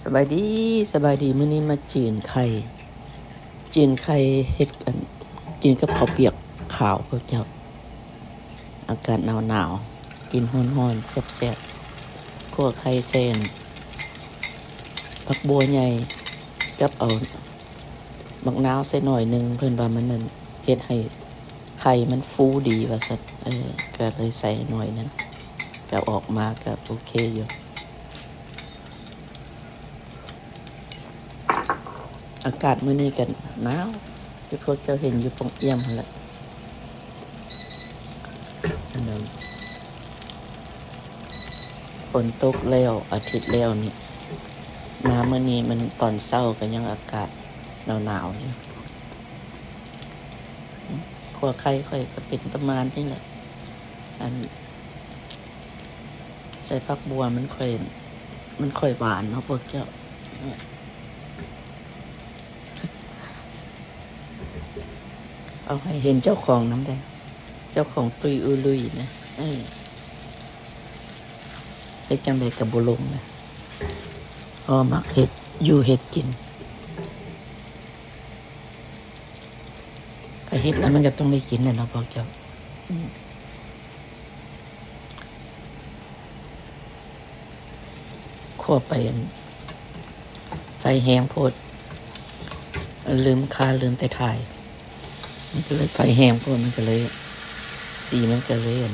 ສະບາຍດີ ສະບາຍດີ ມື້ນີ້ມາຈືນໄຂ່ ຈືນໄຂ່ເຮັດ ອັນ ກິນກັບເຂົ້າປຽກຂາວພວກເຈົ້າ. ອາກາດໜາວໆ ກິນຮ້ອນໆ ແຊບໆ ຂົ້ວໄຂ່ໃສ່ ອັນ ຜັກບົວໃຫຍ່ ກັບເອົາ ບັກນາວໃສ່ໜ້ອຍໜຶ່ງ ເພິ່ນວ່າມັນນັ້ນ ເຮັດໃຫ້ໄຂ່ມັນຟູດີວ່າຊັ້ນ. ເອີ ກະເລີຍໃສ່ໜ້ອຍໜຶ່ງ ກະອອກມາກະໂອເຄຢູ່. ອາກາດມື້ນີ້ກະໜາວ ຄືພວກເຈົ້າເຫັນຢູ່ປ່ອງອຽມຫັ້ນແຫຼະ. ອັນນັ້ນ ຝົນຕົກແລ້ວ ອາທິດແລ້ວນີ້ ມາມື້ນີ້ມັນຕອນເຊົ້າກະຍັງອາກາດໜາວໆຢູ່. ຂົ້ວໄຂ່ຂ້ອຍກະເປັນປະມານນີ້ແຫຼະ ອັນ ໃສ່ຜັກບົວມັນຄ່ອຍ ມັນຄ່ອຍຫວານເນາະພວກເຈົ້າ. ເອົາໃຫ້ເຫັນເຈົ້າຂອງນຳແດ່ ເຈົ້າຂອງຕຸ້ຍອູລຸຍນະ. ເອີ ເຮັດຈັ່ງໃດກະບໍ່ລົງນະ ເພາະມັກເຮັດຢູ່ເຮັດກິນ ກະເຮັດແລ້ວມັນກະຕ້ອງໄດ້ກິນແຫຼະເນາະພວກເຈົ້າ. ຂົ້ວໄປ ອັນ ໄຟແຮງໂພດ ລືມຄາ ລືມແຕ່ຖ່າຍ ມັນກະເລີຍໄຟແຮງໂພດ ມັນກະເລີຍ ສີມັນກະເລີຍ ອັນ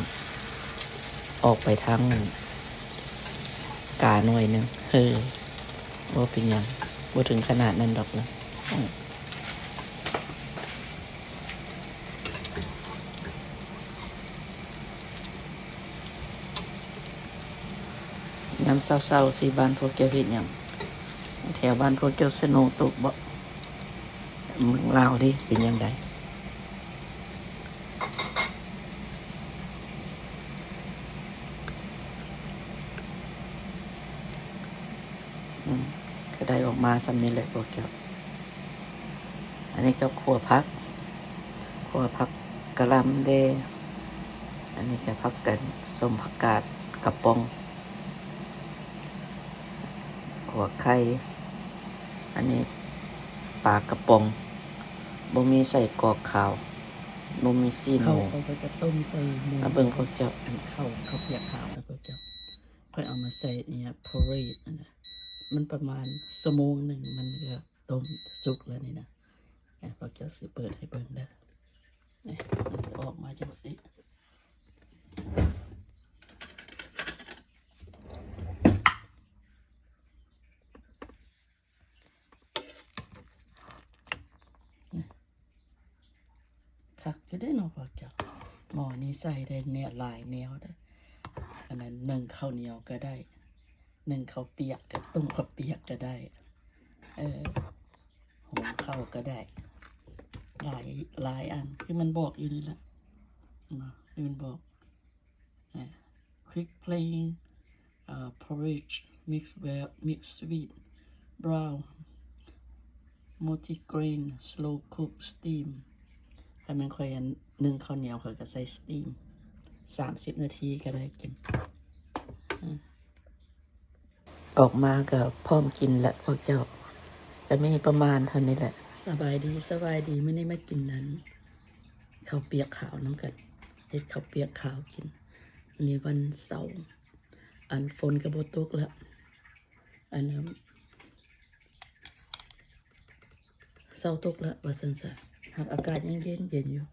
ອອກໄປທາງ ອັນ ກາໜ້ອຍໜຶ່ງ. ເອີ ບໍ່ເປັນຫຍັງ ບໍ່ເຖິງຂະໜາດນັ້ນດອກນະ. ຍາມເຊົ້າໆ ຊິ ບ້ານພວກເຈົ້າເຮັດຫຍັງ? ແຖວບ້ານພວກເຈົ້າສະໂນຕົກບໍ່? ເມືອງລາວເດ ເປັນຈັ່ງໃດ? ອືມ ກະໄດ້ອອກມາສ່ຳນີ້ແຫຼະພວກເຈົ້າ. ອັນນີ້ກະຂົ້ວຜັກ ຂົ້ວຜັກກະຫຼ່ຳເດ ອັນນີ້ກະຜັກກັນ ສົ້ມຜັກກາດກະປ໋ອງ ຂົ້ວໄຂ່ ອັນນີ້ປາກະປ໋ອງ ບໍ່ມີໄສ້ກອກຂາວ ບໍ່ມີຊີ້ນໝູ. ເຂົ້າຂ້ອຍກະຕົ້ມໃສ່ໝູ ມາເບິ່ງພວກເຈົ້າ ເຂົ້າ ເຂົ້າປຽກຂາວນະພວກເຈົ້າ. ຂ້ອຍເອົາມາໃສ່ອັນນີ້ ໂພເຣດ ມັນປະມານຊົ່ວໂມງໜຶ່ງ ມັນກະຕົ້ມສຸກແລ້ວນີ້ນະ. ພວກເຈົ້າຊິເປີດໃຫ້ເບິ່ງເດີ ນີ້ ມັນຈະອອກມາຈັ່ງຊີ້. ຄັກຢູ່ເດ້ເນາະພວກເຈົ້າ. ໝໍ້ນີ້ໃສ່ໄດ້ແນວ ຫຼາຍແນວເດ້. ອັນນັ້ນ ໜຶ້ງເຂົ້າໜຽວກະໄດ້ ໜຶ້ງເຂົ້າປຽກ ກະຕົ້ມເຂົ້າປຽກກະໄດ້ ເອີ ຫຸງເຂົ້າກະໄດ້ ຫຼາຍ ຫຼາຍອັນ ຄືມັນບອກຢູ່ນີ້ແຫຼະ ເນາະ ຄືມັນບອກ. ອາ Quick Plain ເອີ Porridge Mix Well Mix Sweet Brown Multigrain Slow Cook Steam. ຄັນແມ່ນຂ້ອຍ ອັນ ໜຶ້ງເຂົ້າໜຽວ ຂ້ອຍກະໃສ່ສະຕີມ ສາມສິບນາທີກະໄດ້ກິນ. ອາ ອອກມາກະພ້ອມກິນແຫຼະພວກເຈົ້າ ກະມີປະມານເທົ່ານີ້ແຫຼະ. ສະບາຍດີ ສະບາຍດີ ມື້ນີ້ມາກິນ ອັນ ເຂົ້າປຽກຂາວນຳກັນ ເຮັດເຂົ້າປຽກຂາວກິນ. ມື້ນີ້ວັນເສົາ ອັນ ຝົນກະບໍ່ຕົກລະ ອັນ ເຊົາຕົກລະວ່າຊັ້ນຊະ ຫາກອາກາດຍັງເຢັນໆຢູ່.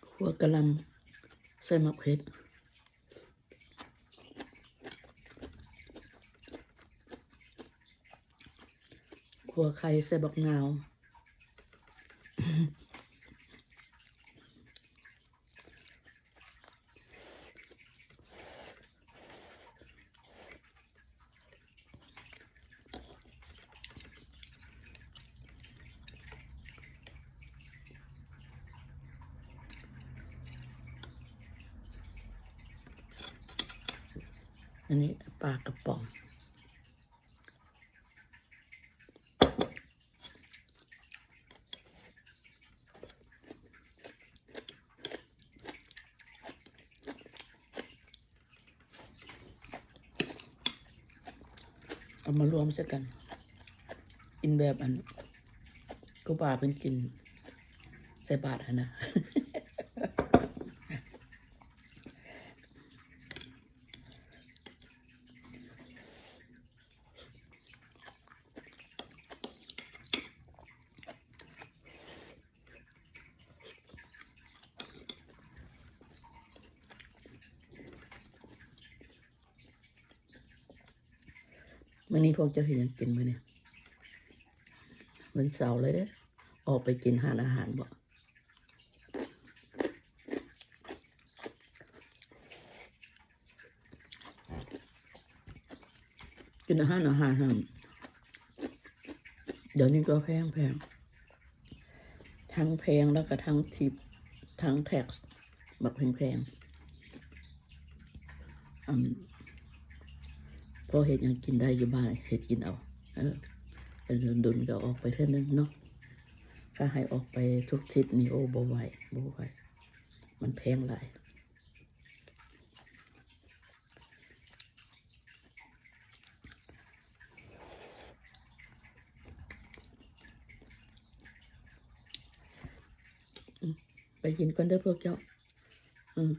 ຂົ້ວກະຫຼ່ຳໃສ່ໝາກເຜັດ ຂົ້ວໄຂ່ໃສ່ບັກນາວ. ອັນນີ້ປາກະປ໋ອງ. ເອົາມາລວມໃສ່ກັນ ກິນແບບອັນ ຄູບາເພິ່ນກິນໃສ່ບາດຫັ້ນນະ. ມື້ນີ້ພວກເຈົ້າເຮັດຫຍັງກິນມື້ນີ້? ວັນເສົາແລ້ວເດ້ ອອກໄປກິນຮ້ານອາຫານບໍ? ກິນອາຫານ ອາຫານຫັ້ນ ດຽວນີ້ກໍແພງ ແພງ ທັງແພງ ແລ້ວກໍທັງທິບ ທັງແທັກ ບັກແພງໆ. ອັນ ພໍເຮັດຫຍັງກິນໄດ້ຢູ່ບ້ານ ເຮັດກິນເອົາ. ເອີ ເປັນດົນໆກໍອອກໄປເທື່ອໜຶ່ງເນາະ. ຖ້າໃຫ້ອອກໄປທຸກທິດນີ້ ໂອ້ ບໍ່ໄຫວ ບໍ່ໄຫວ ມັນແພງຫຼາຍ. ໄປກິນກ່ອນເດີພວກເຈົ້າ. ອືມ.